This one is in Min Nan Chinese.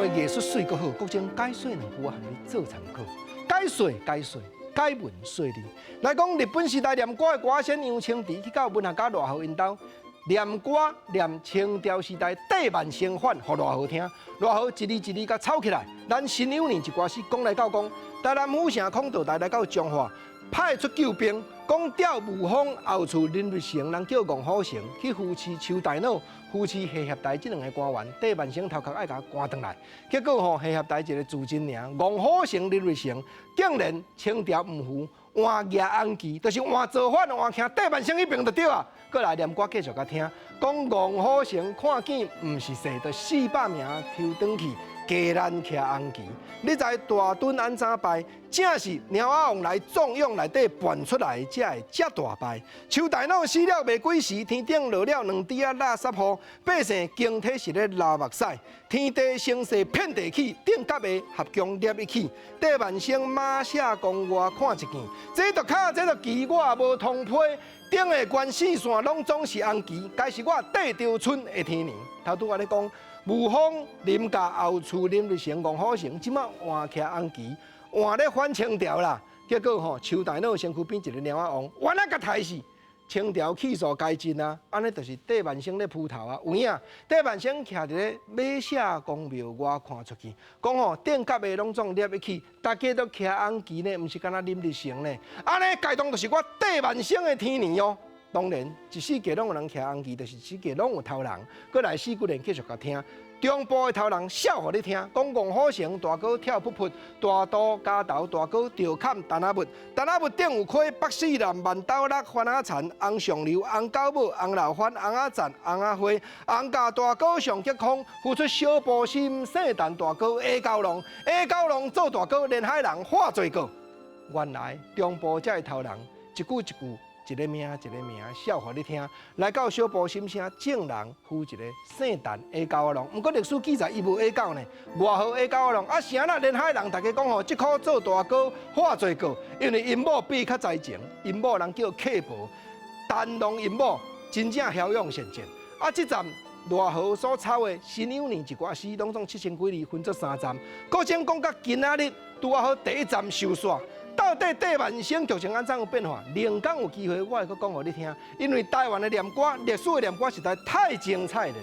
的藝術媠閣好，國政解說兩句，我予你做參考。解說解說，解文說理。來講日本時代念歌的歌星楊青池去到文學家賴和𪜶兜念歌念清朝時代帝萬生反，予賴和聽，賴和一字一字共抄起來。咱辛酉年一歌詩講來到講，台南府城孔道台來到彰化，派出救兵，講調霧峰後厝林瑞成，人叫戇虎成去扶持邱大腦、扶持謝協台這兩个官員，帝萬生頭殼愛共趕轉來。結果吼，謝協台一个自盡爾，戇虎成、林瑞成竟然清朝毋服，換舉紅旗，就是換造反、換徛帝萬生彼爿就對啊。閣來念歌繼續共聽，講戇虎成看見毋是勢，就400名抽轉去。家人徛紅旗，你知大墩按怎拜？正是貓仔王來縱勇內底扮出來，才會遮大敗。邱大腦死了袂幾時，天頂落了兩滴仔垃圾雨，百姓驚體是咧流目屎。天地聲勢遍地起，頂角的合疆捏一起。帝萬生馬舍宮外看一見，這就卡這就旗，我無通批。頂的關四線攏總是紅旗，該是我帝稻村的天年。頭拄仔咧講。霧峰林家後厝林瑞成、戇虎成，這馬換徛紅旗，換咧反清朝啦。結果吼，邱大腦身軀變一个貓仔王，原來共刣死。清朝氣數改進啊，按呢就是帝萬生咧鋪頭啊。有影，帝萬生徛佇咧馬舍公廟外看出去，講吼頂角的攏總捏一起，大家都徛紅旗呢，毋是干焦林瑞成呢。按呢，該當就是我帝萬生的天年哦。當然，一四季攏有人徛紅旗，就是四季攏有頭人。閣來四幾年繼續共聽，中部的頭人笑予你聽，講戇虎成大哥跳噗噗，大肚加頭大哥著砍陳仔物，陳仔物頂有溪北四南萬斗六番仔田，紅上流紅狗母紅老番紅仔讚紅仔花，紅甲大哥上激風，付出小步心聖誕大哥下高龍，下高龍做大哥連海人化罪過。原來中部這的頭人一句一句。一个名一个名笑予你聽，來到小埔心聲眾人扶一个姓陳下狗仔郎，毋過歷史記載伊無下狗呢，外號下狗仔郎。啊，啥啦？連海人大家講吼，這箍做大哥化罪過，因為𪜶某比伊較才情，𪜶某人叫客婆，陳龍𪜶某真正驍勇善戰。啊，這站賴和所抄的辛酉年一歌詩，攏總7000幾字，分做三站。古前講到今仔日，拄仔好第一站收煞。到底帝萬生劇情按怎有變化？另工有機會我會閣講予你聽，因為台灣的念歌，歷史的念歌實在太精彩了。